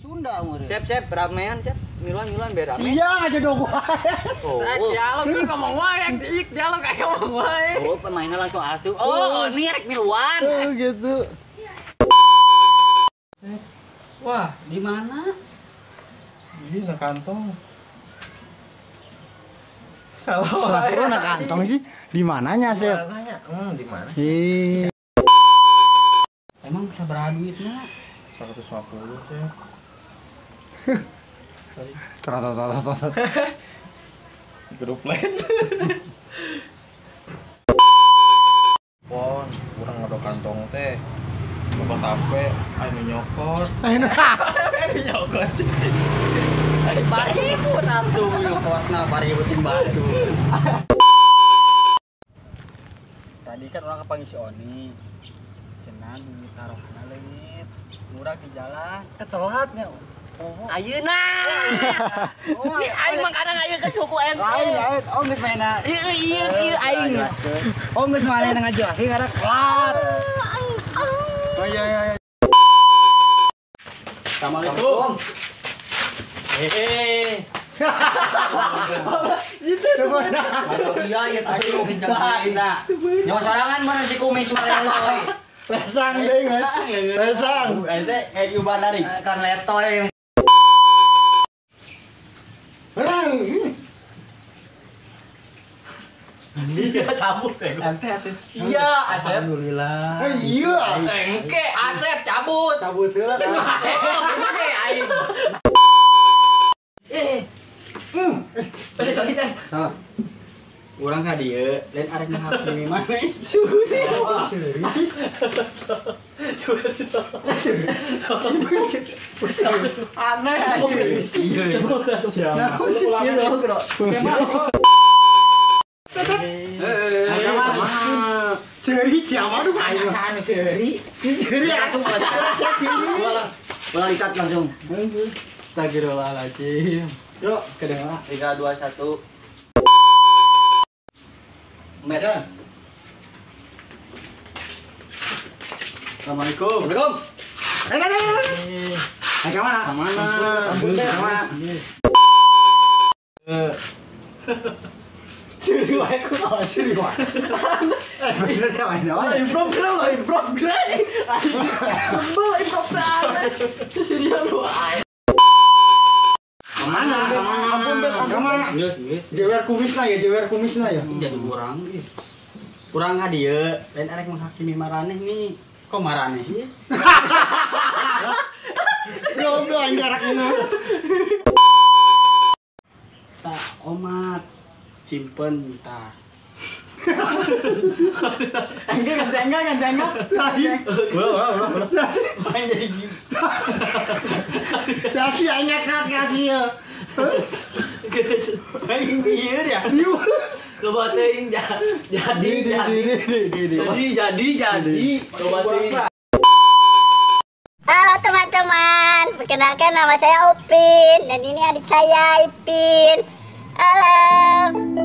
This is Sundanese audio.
Sunda umurnya. Sep sep ramean sep. Miluan-miluan biar rame. Siang aja dong gua. Oh. Dialog tuh ngomong wae, diik dialog kayak ngomong wae. Oh, pemainnya langsung asup. Oh, ini rek miluan. Oh, gitu. Wah, di mana? Di na kantong. Salah. Salah na kantong sih. Di mananya, Sep? Di mana? Ih. Emang sabaraha duitna? 150 teh. Terus. Grup lain. Pon, kurang ngadok kantong teh. Nyokot tape, ayo nyokot. Ayo nyokot. Paribut atuh nyokotna, paributin batu. Tadi kan orang kepanggil si Oni. Cenah duit taruhana leungit. Murah di jalan. Telatnya. Ayeuna. Ini aing mah kadang ayeuna ke suku ente. Lain, om geus mainna. Ieu ieu aing. Om geus main ngajelasin karena telat. Oh iya iya. Assalamualaikum. Hehehe. Itu coba. Iya ya tadi kencang nah. Nyawa sorangan mana si kumis mah. Lesang deh kan. Lesang. Ente kayak uban dari kan letoy. Iya cabut ya. Ente atuh. Iya, Asep. Alhamdulillah. Iya. Engke Asep cabut. Cabut heula. Oh, bener aing. Eh. Sorry, Chan. Salah. Urang ka dieu, lain arek menghakimi maneh. Suri. Aneh aja. Iya. Nah, sih. Seri siapa tuh? Ayo sana seri. Si seri langsung malah ikat langsung. Astagfirullahaladzim. Yuk, kedengaran. 3 2 1. Met. Assalamualaikum. Assalamualaikum. Eh, ke mana? Ke mana? Ke mana? Seri wae ku seri wae. Bener ya main apa? Improv geura, improv geura. Sembel improv teh aneh. Serius wae. Kemana? Kemana? Geus, geus. Jewer kumisna ya, jewer kumisna ya. Jadi kurang ieu. Kurang ka dieu, lain arek menghakimi maraneh nih. Kok maraneh sih? Goblok aing jarak ini. Tak omat. Simpen tah. Enggak. Ulah. Main jadi gini. Kasih aing ngakak kasih ya. Main bieu ya. Loba teuing jadi. Jadi. Loba teuing. Halo teman-teman, perkenalkan nama saya Upin dan ini adik saya Ipin. Halo.